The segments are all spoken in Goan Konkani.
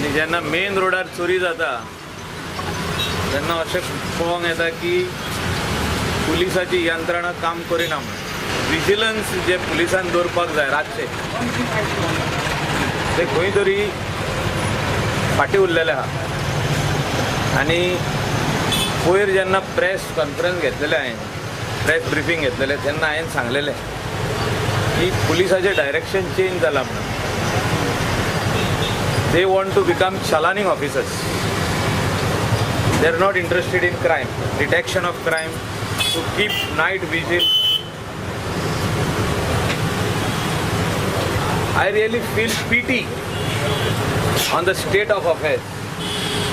आनी जेन्ना मेन रोडार चोरी जाता तेन्ना अशें पळोवंक येता की पुलिसाची यंत्रणा काम करिना म्हणून. विजिलन्स जे पुलिसान दवरपाक जाय रातचे ते खंय तरी फाटीं उरलेले आहा. आनी पयर जेन्ना प्रेस कॉन्फरन्स घेतलेले हांवें, प्रेस ब्रिफींग घेतलेलें, तेन्ना हांवें सांगलेलें की पुलिसाचें डायरेक्शन चेंज जालां म्हणून. They want to become chalaning officers. They are not interested in crime, detection of crime, to keep night vigil. I really feel pity on the state of affairs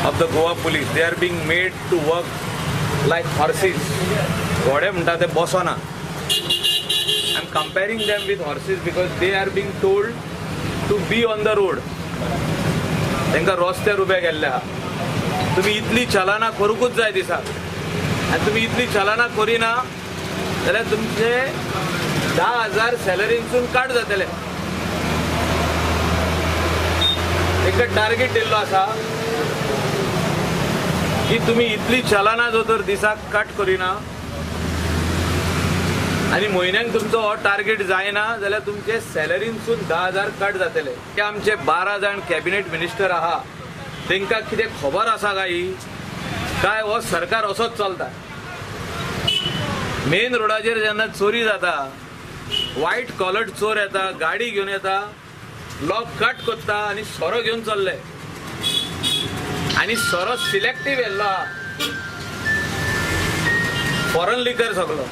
of the Goa police. They are being made to work like horses. घोडे म्हणटा ते बसना. I am comparing them with horses because they are being told to be on the road. तांकां रस्त्यार उबे केल्ले आहा. तुमी इतली चलना करूंकूच जाय दिसाक, आनी तुमी इतली चलना करिना जाल्यार तुमचे 10,000 सॅलरींतसून काट जातले. तांकां टार्गेट दिल्लो आसा की तुमी इतली चलना जो तर दिसाक कट करिना आनी म्हयन्याक तुमचो हो टार्गेट जायना जाल्यार तुमचे सॅलरींतसून 10,000 कट जातले. ते आमचे 12 जाण कॅबिनेट मिनिस्टर आहा, तांकां कितें खबर आसा काय काय हो सरकार असोच चलता? मेन रोडाचेर जेन्ना चोरी जाता, वायट कॉलर चोर येता, गाडी घेवन येता, लॉक कट करता आनी सोरो घेवन चल्ले. आनी सोरो सिलेक्टीव येल्लो आहा, फॉरन लिकर सगलो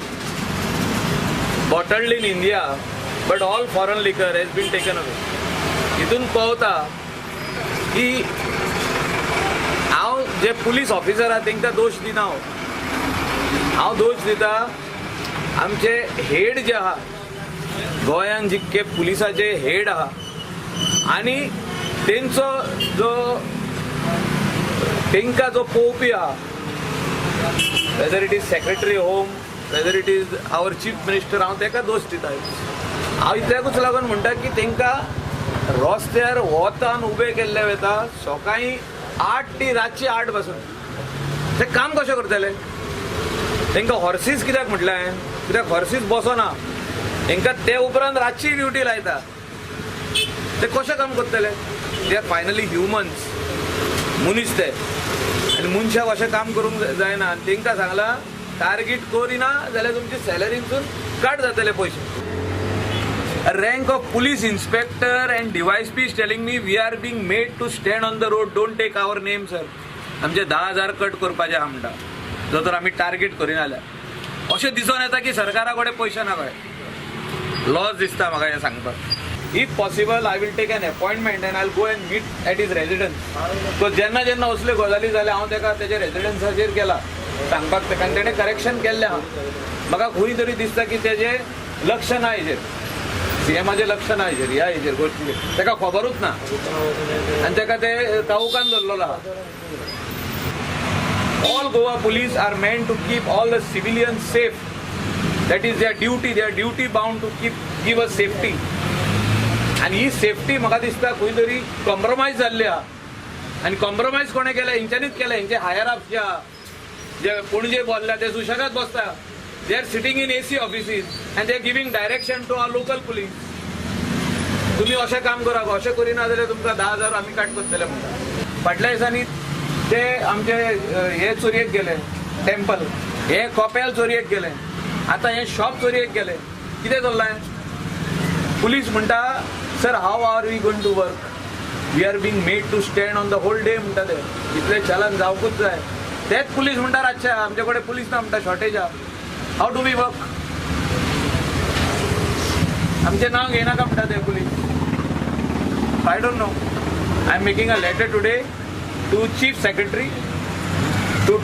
bottled in India, but all foreign liquor has been taken away. हितून पळोवता की हांव जे पुलीस ऑफिसर आहा तांकां दोश दिना. हांव हांव दोश दिता आमचे हेड जे आहा, गोंयान जितके पुलिसाचे हेड आहा आनी तेंचो जो तांकां जो पळोवपी आहा, whether it is secretary home, whether it is our chief minister, हांव ताका दोश दिता. हांव इतल्याकूच लागून म्हणटा की तांकां रस्त्यार वतान उबे केल्ले वता सकाळीं 8 ती रातची 8 पासून. ते काम कशें करतले? तांकां हॉर्सीस कित्याक म्हटलें हांवें? कित्याक हॉर्सीस बसना, तांकां ते उपरांत रातची ड्युटी लायता. ते कशें काम करतले? They are finally humans, मनीस ते. आनी मनशाक अशें काम करूंक जायना. आनी तांकां सांगलां टार्गेट करिना जाल्यार तुमची सॅलरींतसून कट जातले पयशे. Rank of police inspector and DYSP is telling me we are being made to stand on the road. Don't take our name, sir. आमचे 10,000 कट करपाचे आहा म्हणटा जो तर आमी टार्गेट करिना जाल्यार. अशें दिसून येता की सरकारा कडेन पयशे ना काय. लॉस दिसता म्हाका हें सांगपाक. If possible I will take an appointment and I go and meet at his residence. So जेन्ना जेन्ना असल्यो गजाली जाल्या हांव ताका तेच्या रेजिडन्साचेर गेला सांगपाक ताका, आनी तेणें करेक्शन केल्लें आहा. म्हाका खंय तरी दिसता की तेजें लक्ष ना हेजेर, सीएमाचें लक्ष ना हेजेर, ह्या हेजेर गोश्टीचेर ताका खबरूच ना आनी ताका ते कावूकान दवरलेलो आहा. All Goa police are meant to keep all the civilians safe. That is their duty. They are duty bound to keep give us safety. आनी ही सेफ्टी म्हाका दिसता खंय तरी कॉम्प्रोमायज जाल्ली आहा. आनी कॉम्प्रोमायज कोणें केलें? हेंच्यांनीच केलें. हेंचे हायर अप्स जे आहा, जे पणजे बसल्या ते सुशेगाद बसता. They are sitting in AC offices and they are giving direction to our local police. तुमी अशें काम करा, अशें करिना जाल्यार तुमकां 10,000 आमी काट करतले म्हणटा. फाटल्या दिसांनी ते आमचे हे चोरयेक गेले, टेम्पल हे कपेल चोरयेक गेले, आतां हे शॉप चोरयेक गेले. कितें चल्लां? पुलीस म्हणटा sir, how are we going to work? We are being made to stand on the whole day म्हणटा ते. इतले चलन जावकूच जाय. तेच पुलीस म्हणटा रातचे आमचे कडेन पुलीस ना म्हणटा, शॉर्टेज आहा. How do we work? आमचें नांव घेयनाका म्हणटा ते police. I don't know. I am making a letter today to chief secretary, to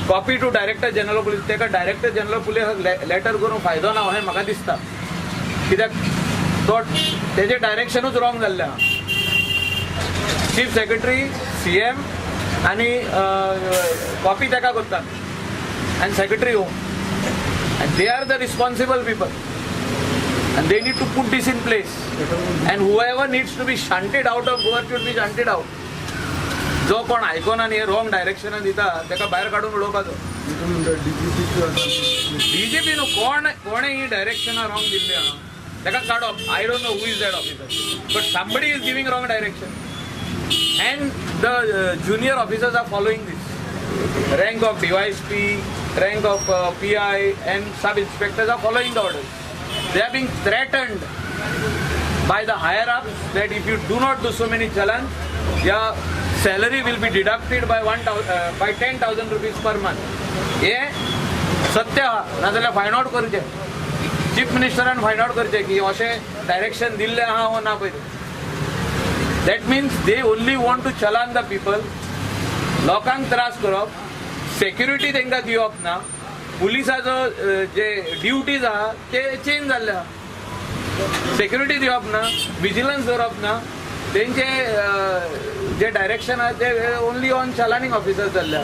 copy to director general of police. ताका director general of police letter करून फायदो ना अशें म्हाका दिसता, कित्याक तो तेजें डायरेक्शनूच रॉंग जाल्लें आहा. चीफ सेक्रेटरी, सीएम आनी कॉपी ताका करता आनी secretary home, and they are the responsible people and they need to put this in place, and whoever needs to be shunted out of Goa should be shunted out. जो कोण आयकोना आनी हे रॉंग डायरेक्शनान दिता ताका भायर काडून उडोवपाचो. तुमी म्हणटा डीजीपी. डीजीपी न्हू, कोण कोणे ही डायरेक्शनां रॉंग दिल्ली आहा ताका काडप. I don't know who is that officer, but somebody is giving wrong direction and the junior officers are following this. Rank of DYSP, rank of PI and sub inspectors are following the orders. They are being threatened by the higher ups that if you do not do so many chalans, your salary will be deducted by 1,000, by 10,000 rupees per month. हे सत्य आहा, नाजाल्यार फायंड आउट करचें, चीफ मिनिस्टरान फायंड आउट करचें की अशें डायरेक्शन दिल्लें आहा वो ना पळय. That means they only want to challan the people. लोकांक त्रास करप, सेक्युरिटी तांकां दिवप ना. पुलिसाचो जे ड्युटीज आहा ते चेंज जाल्ले आहा. सेक्युरिटी दिवप ना, विजिलन्स दवरप ना. तेंचे जे डायरेक्शन आहा ते ओनली ऑन चलानिंग ऑफिसर्स जाल्ले आहा.